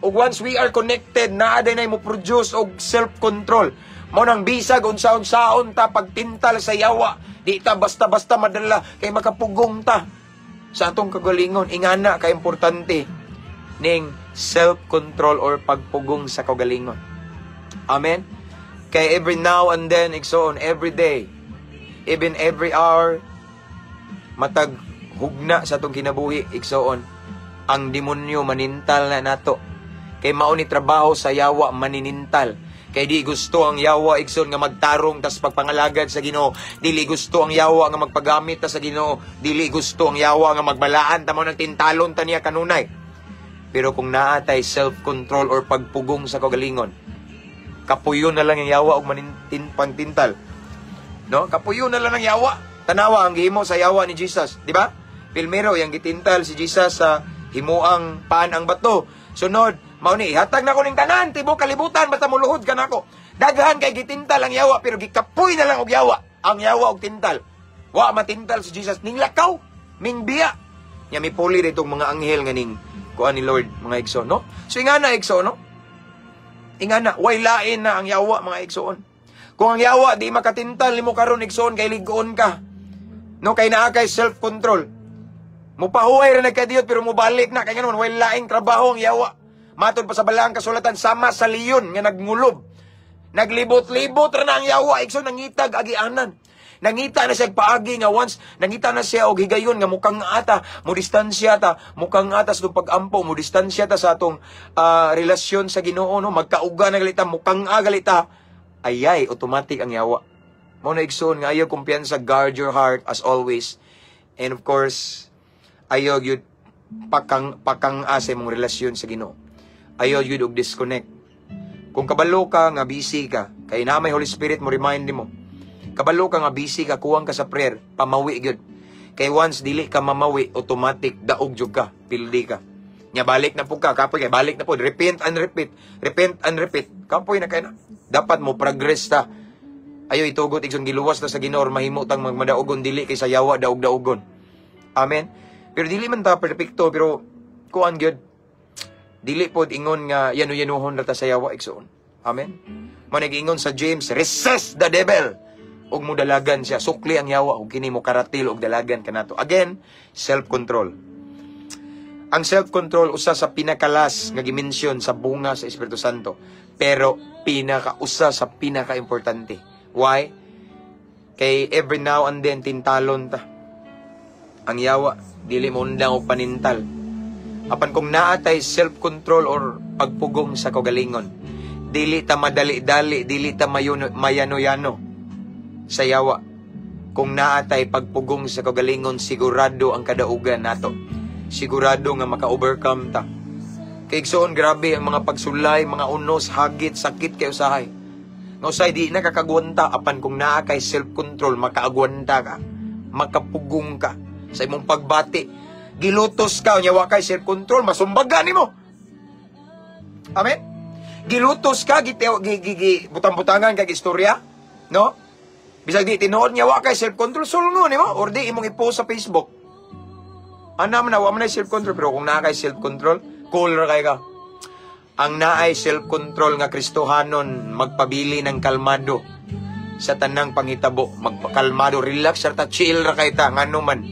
Ug once we are connected, naa day mo produce og self-control. Mao nang bisag unsa-unsaon ta pagtintal sa yawa, di ta basta-basta madala kay makapugong ta sa atong kagalingon. Ingana ka importante ning self-control or pagpugong sa kagalingon. Amen. Kay every now and then, igsoon, every day, even every hour, matag hugna sa atong kinabuhi, igsoon, ang demonyo manintal na nato. Kay mao ni trabaho sa yawa, maninintal. Kay di gusto ang yawa, igsoon, nga magtarong tas pagpangalagad sa Ginoo. Dili gusto ang yawa nga magpagamit ta sa Ginoo. Dili gusto ang yawa nga magbalaan ta, mao nang tintalon ta niya kanunay. Pero kung naa tay self-control or pagpugong sa kagalingon, kapuyon na lang ang yawa og manintin pangtintal. No? Kapuyon na lang ang yawa. Tanawa ang gihimo sa yawa ni Jesus, di ba? Primero, yang gitintal si Jesus sa himuang pan ang bato. Sunod, mao ni ihatag na ko ning tanan, tibok kalibutan basta muluhod ka nako. Daghan kay gitintal ang yawa pero gikapoy na lang og yawa. Ang yawa og tintal. Wa matintal si Jesus ning lakaw, ning biya. Nya mipuli ditong mga anghel nga ning kuan ni Lord, mga igsoon, no? So ingana, igsoon, no? Ingana, way lain na ang yawa, mga igsoon. Kung ang yawa di makatintal nimo karon, igsoon, kay ligoon ka. No, kay naa kay self-control. Mupahuway ra nagkadiyot pero mubalik na kay nganon way laing trabaho ang yawa. Matod pa sa Balaang Kasulatan, sama sa leon nga nagngulob. Naglibot-libot ra na ang yawa, igsoon, nangitag agianan. Nangita na siya paagi nga once nangita na siya og higayon nga mukang ata, mo distansya ta, mukang ata sa atong pag-ampo, mo distansya ta sa atong relasyon sa Ginoo, no, magkauga na galita, mukang a galita. Ayay, automatic ang yawa. Mao na, igsoon, nga ayaw kumpiyansa, guard your heart as always. And of course, ayaw gyud pakang sa imong relasyon sa Ginoo. Ayaw gyud og disconnect. Kung kabalo ka nga busy ka, kay na may Holy Spirit mo remind nimo. Kabalo ka nga busy ka, kuwang ka sa prayer, pamawi gyud. Kay once dili ka mamawi, automatic daog jud ka, pildi ka. Nya balik na po ka, kapoy kay balik na po, repent and repeat, repent and repeat. Kapoy na kay na. Dapat mo progress ta. Ayo itugot, igsoon, giluwas ta sa Ginoo or mahimo tang magmadaogon, dili kay sa yawa daog-daogon. Amen. Pero dili man ta perpekto, pero kuan gyud, dili pod ingon nga yano-yanuhon ra ta sa yawa, igsoon. Amen. Mao ingon sa James, "Resist the devil ug mudalagan siya." Sukli ang yawa ug kini mo karatil og dalagan kanato. Again, self-control. Ang self-control, usa sa pinakalas nga gi-mention sa bunga sa Espiritu Santo, pero pinaka usa sa pinaka-importante. Why? Kay every now and then tintalon ta. Ang yawa dili mo undang og panintal. Apan kung naa tay self-control or pagpugong sa kaugalingon, dili ta madali-dali, dili ta mayano-yano sa yawa. Kung naa tay pagpugong sa kaugalingon, sigurado ang kadaugan nato. Sigurado nga maka-overcome ta. Kay igsoon, grabe ang mga pagsulay, mga unos, hagit, sakit kay usahay. Nga usahay di na kakagwanta, apan kung naa kay self-control, makaagwanta ka, makapugong ka sa imong pagbati. Gilutos ka, unya wa kay self-control, masumbaga nimo. Amen? Gilutos ka, gi, gi, gi, gi butang-butangan kag istorya, no? Bisag di tinuod niya, wa kay self-control, sulngo nimo or di imong i-post sa Facebook. Ana man na, wa man na self-control, pero kung naa kay self-control, cool ra kay ka. Ang naay self-control nga Kristohanon, magpabili ng kalmado sa tanang panghitabo, magpakalmado, relax ra ta, chill ra kay ta, ngano man.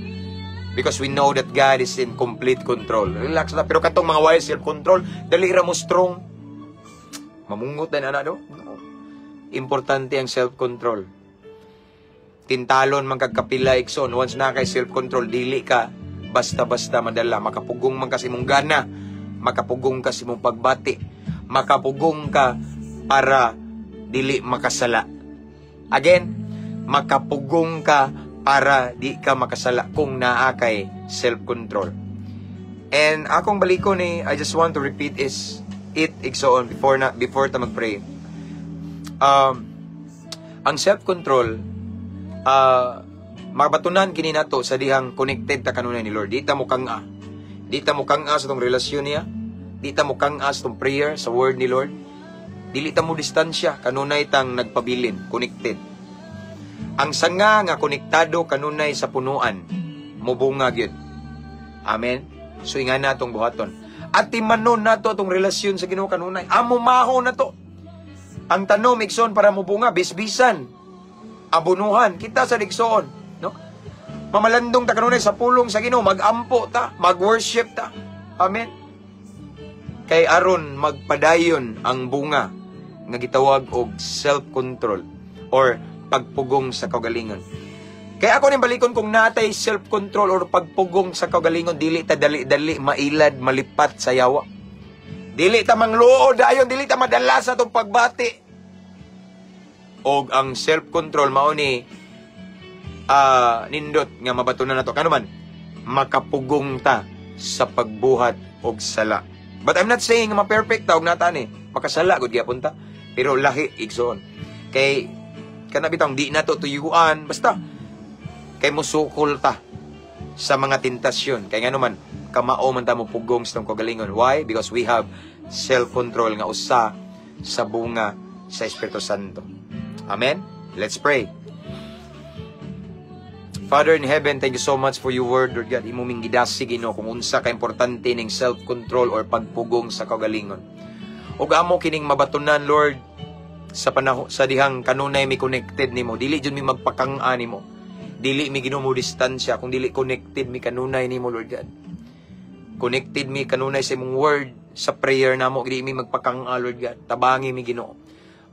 Because we know that God is in complete control. Relax na. Pero katong mga way self-control, dali ra mo strong. Mamungot din ana do. No. Importante ang self-control. Tintalon man kag kapila, igsoon, once na kay self-control, dili ka Basta-basta madala, makapugong man ka sa imong gana, makapugong ka sa imong pagbati, makapugong ka para dili makasala. Again, makapugong ka para di ka makasala kung naa kay self-control. And akong balikon ni, I just want to repeat is it, igsoon, before ta mag-pray. Ang self-control, mabatunan kini nato sa dihang connected ta kanunay ni Lord. Di ta mo kang-a. Di ta mo kang-a sa tong relasyon niya. Di ta mo kang-a sa tong prayer, sa word ni Lord. Dili ta mo distansya, kanunay tang nagpabilin, connected. Ang sanga nga konektado kanunay sa punuan, mubunga gyud. Amen. So ingana atong buhaton. Atimanon nato atong relasyon sa Ginoo kanunay. Amo maho na to. Ang tanom, igsoon, para mubunga, bisbisan. Abunuhan kita sa igsoon, no? Mamalandong ta kanunay sa pulong sa Ginoo, magampo ta, mag-worship ta. Amen. Kay aron magpadayon ang bunga nga gitawag og self-control or pagpugong sa kaugalingon. Kaya ako ning balikon, kung natay self-control or pagpugong sa kaugalingon, dili ta dali-dali mailad, malipat sa yawa. Dili ta mangluod dayon, dili ta madala sa atong pagbati. Og ang self-control mao ni nindot nga mabatunan nato. Kano man makapugong ta sa pagbuhat og sala. But I'm not saying nga ma-perfect ta og nata ni. Makasala gud gyapon ta. Pero lahi, igsoon. Kay kana bitang di nato tuyuan basta kay musukol ta sa mga tentasyon. Kay ngano man kamao man ta mo pugong sa tong kaugalingon. Why? Because we have self-control nga usa sa bunga sa Espiritu Santo. Amen? Let's pray. Father in heaven, thank you so much for your word, Lord God. Imo ming gidasig, Ginoo, kung unsa ka importante ning self-control or pagpugong sa kaugalingon. Ug amo kining mabatunan, Lord, sa panahon sa dihang kanunay mi connected nimo. Dili jud mi magpakang-a nimo. Dili mi, Ginoo, mo distansya kung dili connected mi kanunay nimo, Lord God. Connected mi kanunay sa imong word, sa prayer namo, dili mi magpakang-a, Lord God. Tabangi mi, Ginoo.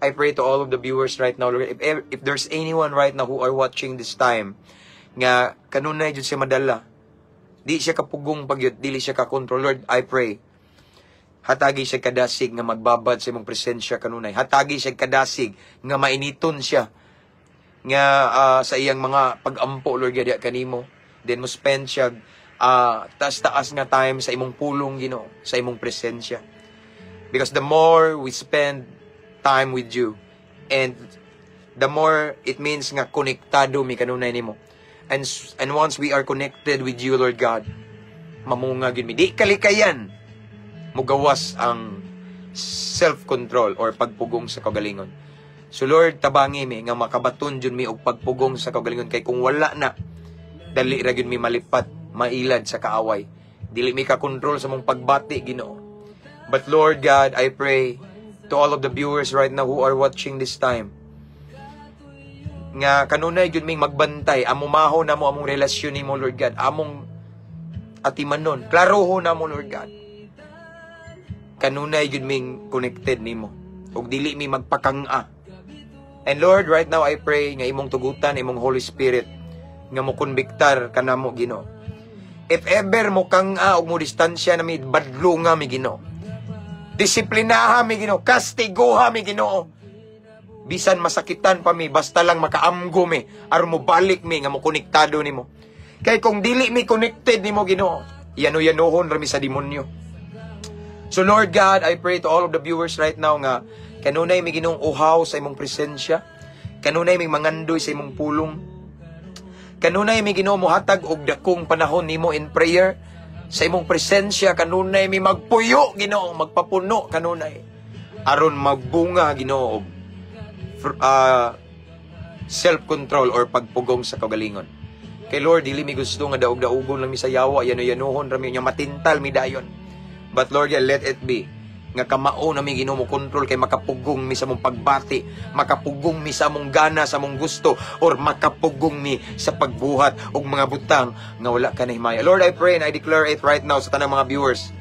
I pray to all of the viewers right now, Lord, if there's anyone right now who are watching this time, nga kanunay jud siya madala, di siya kapugong pagyud, dili siya ka-control, Lord, I pray, hatagi siya kadasig nga magbabad sa imong presensya kanunay. Hatagi siya kadasig nga mainiton siya nga sa iyang mga pag-ampo, Lord God, diha kanimo. Then mo spend siya taas-taas nga time sa imong pulong, Ginoo, sa imong presensya. Because the more we spend time with you and the more it means nga konektado mi kanunay nimo. And once we are connected with you, Lord God, mamunga gyud mi. Di kalikayan mugawas ang self-control or pagpugong sa kaugalingon. So Lord, tabangi mi nga makabaton jud mi og pagpugong sa kaugalingon kay kung wala na, dali ra gyud mi malipat, mailad sa kaaway. Dili mi ka-control sa mong pagbati, Ginoo. But Lord God, I pray to all of the viewers right now who are watching this time nga kanunay gyud ming magbantay, amumaho namo among relasyon nimo, Lord God, among atimanon, klaroho namo, Lord God. Kanunay gyud ming connected nimo ug dili mi magpakang-a. And Lord, right now I pray nga imong tugutan imong Holy Spirit nga mo konbiktar kanamo, Ginoo. If ever mo kang-a ug mo distansya na mi, badlunga mi, Ginoo. Disiplinaha mi, Ginoo, kastiguha mi, Ginoo. Bisan masakitan pa mi, basta lang makaamgo mi aron mo balik mi nga mo konektado nimo. Kay kung dili mi connected nimo, Ginoo, yano-yanohon ra mi sa demonyo. So Lord God, I pray to all of the viewers right now nga kanunay mi, Ginoong, uhaw sa imong presensya. Kanunay mi mangandoy sa imong pulong. Kanunay mi, Ginoo, mohatag og dakong panahon nimo in prayer sa imong presensya. Kanunay mi magpuyo, Ginoo, magpapuno kanunay aron magbunga, Ginoo, og self-control or pagpugong sa kaugalingon. Kay Lord, dili mi gusto nga daog-daugon lang mi sa yawa, yano-yanuhon ra mi nya matintal mi dayon. But Lord, yeah, let it be nga kamao na mi, Ginoo, mo control kay makapugong mi sa mong pagbati, makapugong mi sa mong gana, sa mong gusto, or makapugong mi sa pagbuhat og mga butang nga wala ka nahimaya. Lord, I pray and I declare it right now sa tanang mga viewers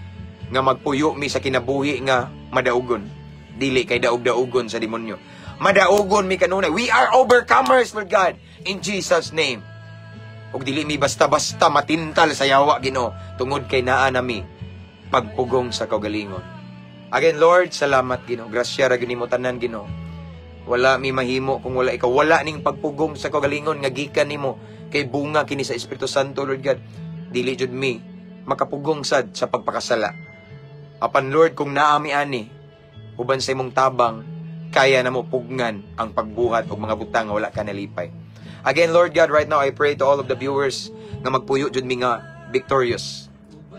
nga magpuyo mi sa kinabuhi nga madaugon. Dili kay daog-daugon sa demonyo. Madaugon mi kanunay. We are overcomers, Lord God, in Jesus' name. Ug dili mi basta-basta matintal sa yawa, Ginoo, tungod kay naa nami pagpugong sa kaugalingon. Again, Lord, salamat, Ginoo. Grasya ra gyud nimo tanan, Ginoo. Wala mi mahimo kung wala ikaw. Wala ning pagpugong sa kaugalingon nga gikan nimo kay bunga kini sa Espiritu Santo, Lord God. Dili jud mi makapugong sad sa pagpakasala. Apan, Lord, kung naa mi ani uban sa imong tabang, kaya namo pugnan ang pagbuhat og mga butang nga wala ka nalipay. Again, Lord God, right now I pray to all of the viewers nga magpuyo jud mi nga victorious.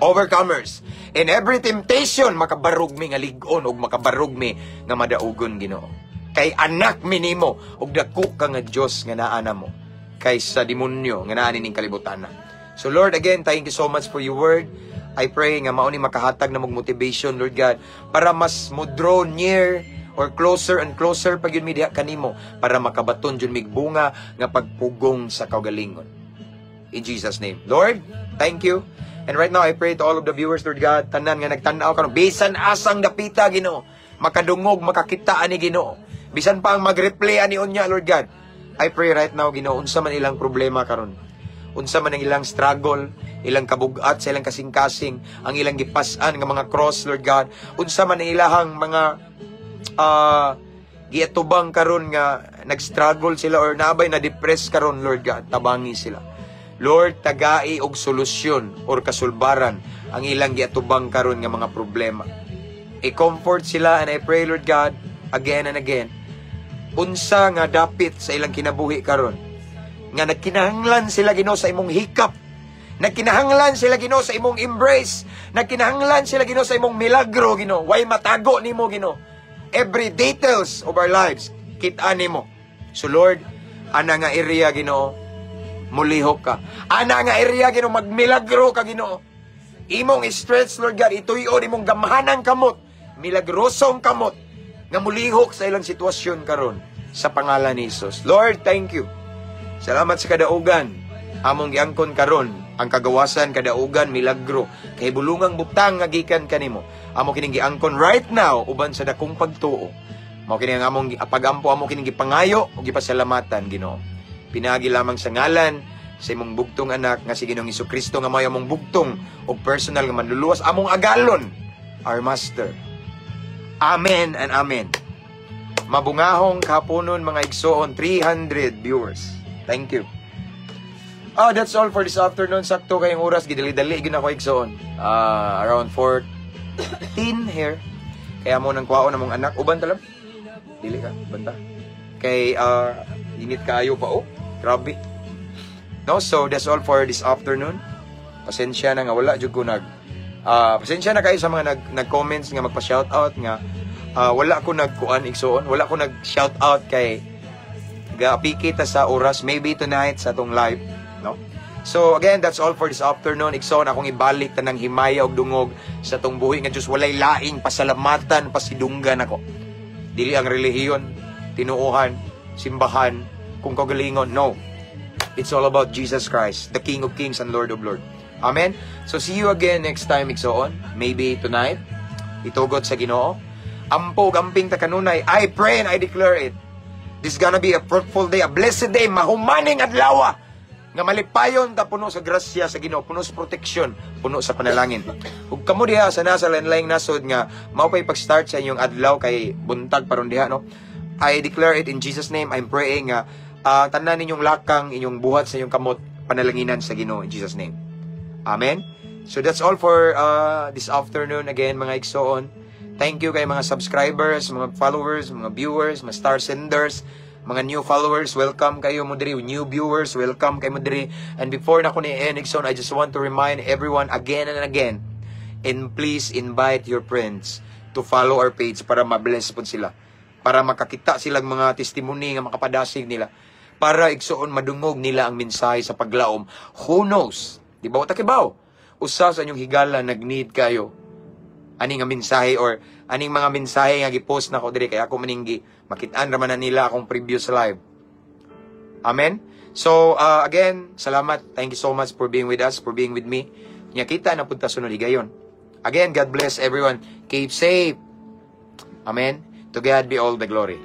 Overcomers. In every temptation, makabarog mi nga lig-on ug makabarog mi nga madaugon, Ginoo. Kay anak mi nimo ug dako ka nga Dios nga naa namo kaysa demonyo nga naa ning kalibutan na. So Lord, again, thank you so much for your word. I pray nga mao ni makahatag na mog motivation, Lord God, para mas mo draw near or closer and closer pa gyud mi diha kanimo para makabaton jud mig bunga nga pagpugong sa kaugalingon. In Jesus' name. Lord, thank you. And right now, I pray to all of the viewers, Lord God, tanan nga nagtan-aw karon, bisan asang dapita, Ginoo, makadungog, makakita ani, Ginoo. Bisan pa ang mag-replay ani unya, Lord God. I pray right now, Ginoo, unsa man ilang problema karon. Unsa man ang ilang struggle, ilang kabugat sa ilang kasing-kasing, ang ilang gipas-an nga mga cross, Lord God. Unsa man ang ilahang mga giatubang karon nga nag-struggle sila or nabay na depress karon, Lord God, tabangi sila. Lord, tagai og solusyon or kasulbaran ang ilang giatubang karon nga mga problema. I-comfort sila and I pray, Lord God, again and again, unsa nga dapit sa ilang kinabuhi karon nga nagkinahanglan sila, Ginoo, sa imong hikap. Nagkinahanglan sila, Ginoo, sa imong embrace. Nagkinahanglan sila, Ginoo, sa imong milagro, Ginoo. Way matago nimo, Ginoo. Every details of our lives, kita nimo. So Lord, ana nga area, Ginoo, mulihok ka. Ana nga area, Ginoo, magmilagro ka, Ginoo. Imong stretch, Lord God, ituyo imong gamhanang kamot, milagrosong kamot, nga mulihok sa ilang sitwasyon karon sa pangalan ni Jesus. Lord, thank you. Salamat sa kadaugan. Among giangkon karon ang kagawasan, kadaugan, milagro, kay bulungang butang nga gikan kanimo. Amo kining giangkon right now uban sa dakong pagtuo. Mao kini ang among pagampo, amo kining gipangayo ug gipasalamatan, Ginoo. Pinaagi lamang sa ngalan sa imong bugtong anak nga si Ginoong Kristo nga may among bugtong ug personal nga manluluwas, among agalon, our master. Amen and amen. Mabungahong kahaponon, mga igsoon, 300 viewers. Thank you. Ah, that's all for this afternoon. Sakto kayong oras, gidali-dali gyud ako, igsoon. Ah, around 4:10 here. Kaya mo nang kwaon among anak uban talab. Dili ka, banta. Kay init kaayo pa, oh. Grabe. No, so that's all for this afternoon. Pasensya na nga wala jud ko nag pasensya na kayo sa mga nag-comments nga magpa-shoutout nga wala ko nagkuan, igsoon, wala ko nag-shoutout kay gaapiki ta sa oras. Maybe tonight sa atong live, no? So again, that's all for this afternoon, igsoon. Akong ibalik tanang himaya og dungog sa atong buhi nga Dios. Walay laing pasalamatan, pasidunggan ako. Dili ang relihiyon, tinuohan, simbahan, kung kagalingon, no. It's all about Jesus Christ, the King of Kings and Lord of Lords. Amen. So see you again next time, igsoon. Maybe tonight, itugot sa Ginoo. Ampo gamping ta kanunay. I pray and I declare it. This is gonna be a fruitful day, a blessed day, mahumaning adlaw nga malipayon ta, puno sa grasya sa Ginoo, puno sa proteksyon, puno sa panalangin. Ug kamo diha sa nasa lain-laing nasod nga mao pay pag-start sa inyong adlaw kay buntag paron diha, no. I declare it in Jesus' name. I'm praying nga tanan ninyong lakang, inyong buhat sa inyong kamot, panalanginan sa Ginoo in Jesus' name. Amen. So that's all for this afternoon again, mga igsoon. Thank you kay mga subscribers, mga followers, mga viewers, mga star senders, mga new followers, welcome kayo mo diri, new viewers, welcome kayo mo diri. And before na ko ni igsoon, I just want to remind everyone again and again, and please invite your friends to follow our page para ma-bless pod sila. Para makakita silang mga testimony nga makapadasig nila. Para, igsoon, madungog nila ang mensahe sa paglaom. Who knows? Di ba? Wa kibaw. Usa sa inyong higala nag-need kayo ani nga mensahe or aning mga mensahe nga gi-post nako diri kay ako maning gi makit-an ra man na nila akong previous live. Amen. So again, salamat. Thank you so much for being with us, for being with me. Nya kita na punta sunod higayon. Again, God bless everyone. Keep safe. Amen. To God be all the glory.